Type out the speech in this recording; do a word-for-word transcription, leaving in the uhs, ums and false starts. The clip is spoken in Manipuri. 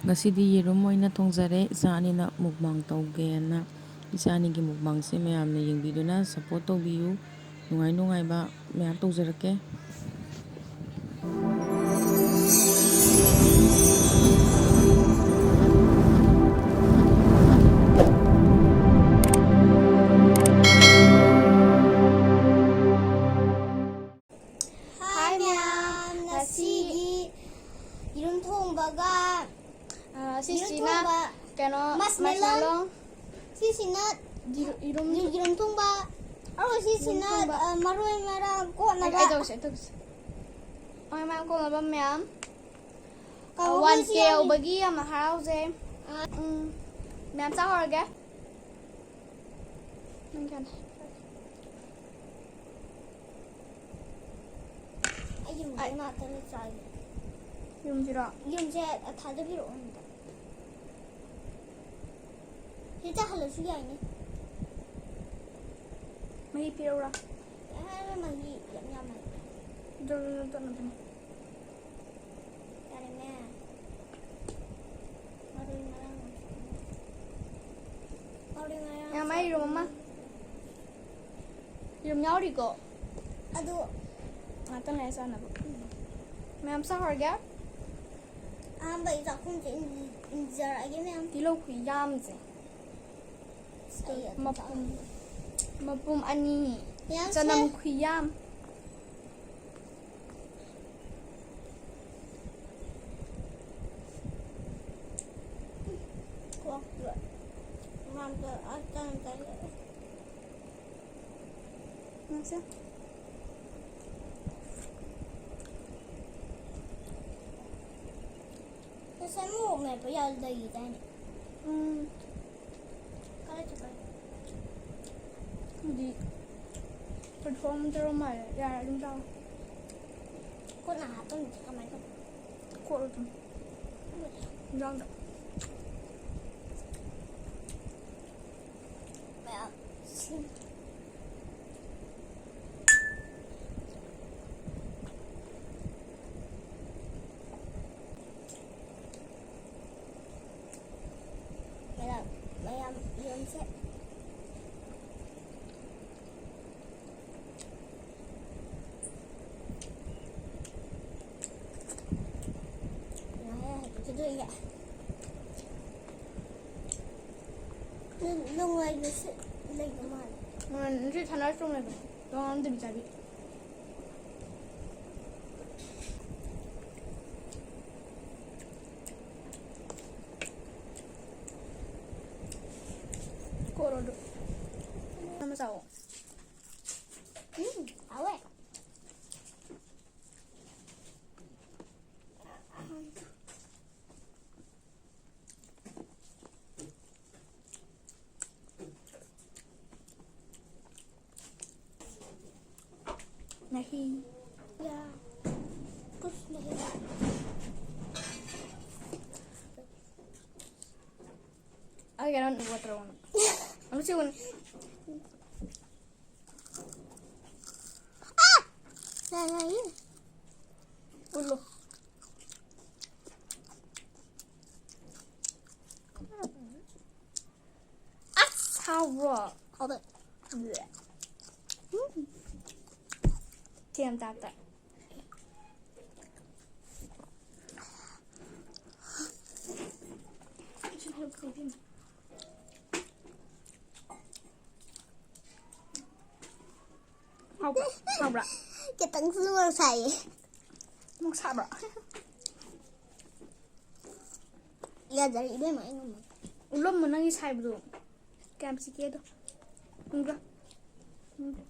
ꯉꯁꯤꯗꯤ ꯌꯦꯔꯨꯝ ꯑꯣꯏꯅ ꯊꯣꯡꯖꯔꯦ, ꯏꯆꯥ ꯑꯅꯤꯅ ꯃꯨꯛꯕꯥꯡ ꯇꯧꯒꯦꯅ꯫ ꯏꯆꯥ ꯑꯅꯤꯒꯤ ꯃꯨꯛꯕꯥꯡꯁꯦ ꯃꯌꯥꯝꯅ ꯌꯦꯡꯕꯤꯗꯨꯅ ꯁꯞꯄꯣꯔꯠ ꯇꯧꯕꯤꯌꯨ꯫ ꯅꯨꯡꯉꯥꯏ ꯅꯨꯡꯉꯥꯏꯕ ꯃꯌꯥꯝ ꯇꯧꯖꯔꯛꯀꯦ꯫ Hi ꯃꯌꯥꯝ, ꯉꯁꯤꯒꯤ ꯌꯦꯔꯨꯝ ꯊꯣꯡꯕꯒ, ꯑ, ꯌꯦꯔꯨꯝ ꯁꯤꯁꯤꯅ ꯊꯣꯡꯕ, ꯀꯩꯅꯣ, marshmallow꯫ Marshmallow꯫ ꯁꯤꯁꯤꯅ ꯌꯦꯔꯨ-, ꯌꯦꯔꯨꯝ ꯌꯦꯔꯨꯝ ꯊꯣꯡꯕ꯫ ꯑꯗꯨꯒ ꯁꯤꯁꯤꯅ, ꯌꯦꯔꯨꯝ ꯊꯣꯡꯕ꯫ ꯑ, ꯃꯔꯣꯏ ꯃꯔꯥꯡ ꯀꯣꯠꯅꯕ꯫ ꯑꯩ, ꯑꯩ ꯇꯧꯁꯦ, ꯑꯩ ꯇꯧꯁꯦ꯫ ꯃꯔꯣꯏ ꯃꯔꯥꯡ ꯀꯣꯠꯅꯕ ꯃꯌꯥꯝ꯫ ꯀꯥꯡꯍꯧꯁꯨ one K ꯌꯥꯎꯔꯤ꯫ ꯌꯧꯕꯒꯤ ꯌꯥꯝꯅ ꯍꯔꯥꯎꯖꯩ꯫ ꯑ꯫ ꯎꯝ꯫ ꯃꯌꯥꯝ ꯆꯥꯍꯧꯔꯒꯦ꯫ ꯅꯪ ꯀꯌꯥꯅꯣ? ꯑꯩ ꯌꯨꯝꯗ ꯑꯩ ꯉꯥꯛꯇꯅꯦ ꯆꯥꯏ꯫ ꯌꯨꯝꯁꯤꯔꯣ? ꯌꯨꯝꯁꯦ ꯊꯥꯗꯕꯤꯔꯛꯑꯣ ꯑꯝꯇ꯫ ꯁꯤ ꯆꯥꯍꯜꯂꯁꯨ ꯌꯥꯏꯅꯦ꯫ ꯃꯍꯤ ꯄꯤꯔꯛꯎꯔꯥ? ꯌꯥꯔꯦ, ꯃꯍꯤ ꯌꯥꯝ ꯌꯥꯝꯃꯜꯂꯦ꯫ ꯖꯣꯔ ꯖꯣꯔ ꯇꯣꯠꯅꯕꯅꯦ꯫ ꯌꯥꯔꯦꯃꯦ꯫ ꯃꯔꯣꯏ ꯃꯔꯥꯡ ꯃꯔꯣꯏ ꯃꯔꯥꯡ ꯌꯥꯝ ꯃꯥꯏ ꯌꯦꯔꯨꯝ ꯑꯃ꯫ ꯌꯦꯔꯨꯝ ꯌꯥꯎꯔꯤꯀꯣ? ꯑꯗꯨ ꯉꯥꯛꯇꯪ ꯂꯩꯔ ꯆꯥꯅꯕ꯫ ꯃꯌꯥꯝ ꯆꯥꯈ꯭ꯔꯒꯦ꯫ ꯑꯍꯥꯟꯕ ꯑꯩ ꯆꯥꯛꯈꯨꯝꯁꯦ ꯏꯟ-, ꯏꯟꯖꯔꯛꯑꯒꯦ ꯃꯌꯥꯝ꯫ ꯇꯤꯜꯍꯧ ꯈꯨꯌꯥꯝꯁꯦ꯫ ꯑꯩ ꯑꯗꯨꯝ ꯃꯄꯨꯝ, ꯆꯥꯔꯒꯦ꯫ ꯃꯄꯨꯝ ꯑꯅꯤ꯫ ꯃꯌꯥꯝꯁꯦ꯫ ꯆꯅꯝ ꯈꯨꯌꯥꯝ꯫ ꯀꯣꯛꯇ ꯃꯥꯡꯗ ꯑꯇꯥꯡ ꯑꯇꯥꯡ ꯂꯩ꯫ ꯃꯁꯦ꯫ ꯉꯁꯥꯏ ꯃꯣꯔꯣꯛ ꯃꯦꯠꯄ ꯌꯥꯎ ꯂꯩꯈꯤꯗꯥꯏꯅꯦ? ꯎꯝ꯫ ꯀꯥꯏ ꯆꯠꯈ꯭ꯔꯦ? ꯑꯗꯨꯗꯤ ꯄꯨꯊꯣꯛꯑꯝꯗ꯭ꯔꯣ ꯃꯥꯜꯂꯦ꯫ ꯌꯥꯔꯦ, ꯑꯗꯨꯝ ꯆꯥꯎ꯫ ꯈꯨꯠꯅ ꯍꯥꯞꯄꯝꯗ꯭ꯔꯦ ꯀꯃꯥꯏꯅ ꯇꯧꯕ? ꯀꯣꯠꯂꯣ ꯑꯗꯨꯝ꯫ ꯏꯟꯖꯥꯡꯗ꯫ ꯃꯌꯥꯝ ꯁꯤ-, ꯅꯨꯡꯉꯥꯏꯕꯁꯨ ꯂꯩꯕ ꯃꯥꯜꯂꯦ꯫ ꯎꯝ, ꯁꯤ ꯁꯥꯟꯅꯔ ꯆꯣꯡꯂꯦꯕ꯫ ꯇꯣꯉꯥꯟ ꯑꯝꯗ ꯕꯤꯆꯥꯕꯤ꯫ ꯀꯣꯠꯂꯣ ꯑꯗꯨ꯫ ꯑꯃ ꯆꯥꯎꯑꯣ꯫ ꯎꯝ, ꯍꯥꯎꯋꯦ꯫ नहीं। या, कुछ नहीं। I cannot water one. I'm chewing. 야, 야, 이. Ulo. Asawa. Hold it. Damn, that, that. ꯍꯥꯎꯕ꯭ꯔꯥ? ꯍꯥꯎꯕ꯭ꯔꯥ? ꯈꯤꯇꯪꯁꯨ ꯃꯣꯔꯣꯛ ꯁꯥꯏꯌꯦ꯫ ꯃꯣꯔꯣꯛ ꯁꯥꯕ꯭ꯔꯥ? ꯌꯥꯖꯔꯦ, ꯏꯕꯦꯝꯃ, ꯑꯩ ꯉꯝꯃꯣꯏ꯫ ꯎꯠꯂꯝꯃꯣ ꯅꯪꯒꯤ ꯁꯥꯏꯕꯗꯣ꯫ ꯀꯌꯥꯝ ꯆꯤꯛꯀꯦꯗꯣ꯫ ꯎꯕ꯭ꯔꯥ? ꯎꯕ꯭ꯔꯥ?